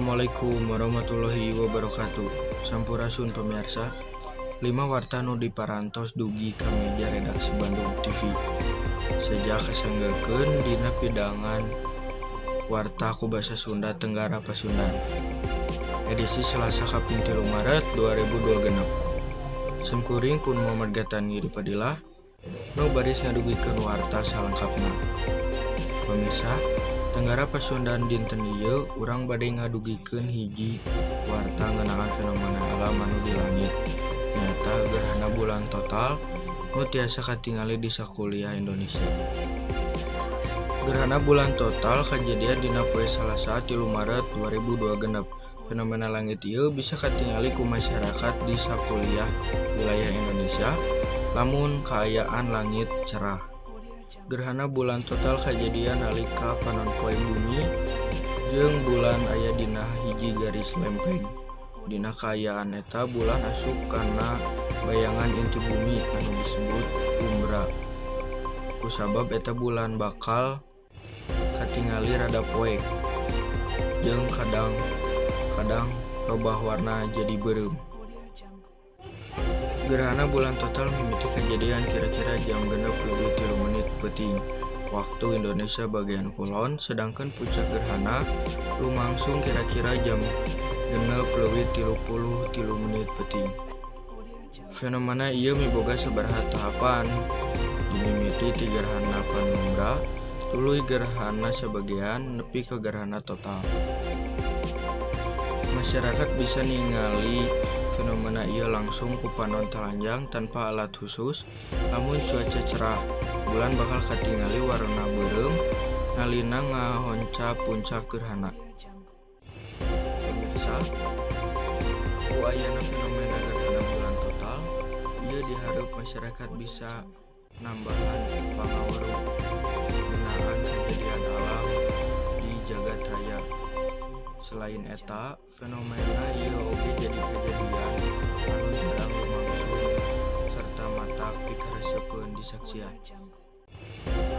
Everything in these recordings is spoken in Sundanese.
Assalamualaikum warahmatullahi wabarakatuh. Sampurasun, pemirsa. 5 warta nu diparantos dugi ka meja redaksi Bandung TV. Seja kasanggakeun dina pidangan warta ku basa Sunda Tenggara Pasundan. Edisi Selasa kaping 3 Maret 2026. Simkuring pun Muhammad Gatan Giri Padilla nu baris ngadugikeun warta salengkapna. Pemirsa, Tenggara Pasundan dinten ieu urang bade ngadugikeun hiji warta ngeunaan fenomena alam anu di langit, nyaeta gerhana bulan total nu tiasa katingali di sakuliah Indonesia. Gerhana bulan total kajadian dina poe Salasa 3 Maret 2026. Fenomena langit ieu bisa katingali ku masyarakat di sakuliah wilayah Indonesia lamun kaayaan langit cerah. Gerhana bulan total kajadian nalika panon poe bumi jeung bulan aya dina hiji garis lempeng. Dina kaayaan eta bulan asup kana bayangan inti bumi anu disebut umbra. Kusabab eta, bulan bakal katingali rada poek jeung kadang-kadang robah warna jadi beureum. Gerhana bulan total mimiti kajadian kira-kira jam 6.03 peuting Waktu Indonesia bagian Kulon, sedangkan puncak gerhana lumangsung kira-kira jam 6.33 peuting. Fenomena ieu miboga sabaraha tahapan, dimimiti ti gerhana penumbra, tuluy gerhana sabagean, nepi ka gerhana total. Masyarakat bisa ningali fenomena ieu langsung ku panon telanjang tanpa alat khusus lamun cuaca cerah. Bulan bakal katingali warna beureum nalika ngahonca puncak gerhana. Pemirsa, ku ayana fenomena gerhana bulan total ieu diharep masyarakat bisa nambahan pangaweruh ngeunaan kajadian alam di jagat raya. Selain eta, fenomena ieu oge jadi kajadian anu jarang lumangsung sarta matak pikaresepeun disaksian.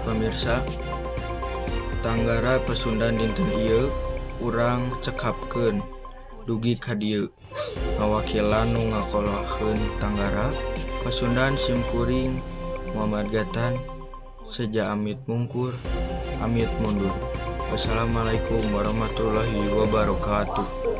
Pamirsa, Tanggara Pasundan dinten ieu urang cekapkeun dugi ka dieu. Ngawakilan nu ngakolahkeun Tanggara Pasundan, simkuring Muhammad Gatan seja amit mungkur, amit mundur. Wassalamualaikum warahmatullahi wabarakatuh.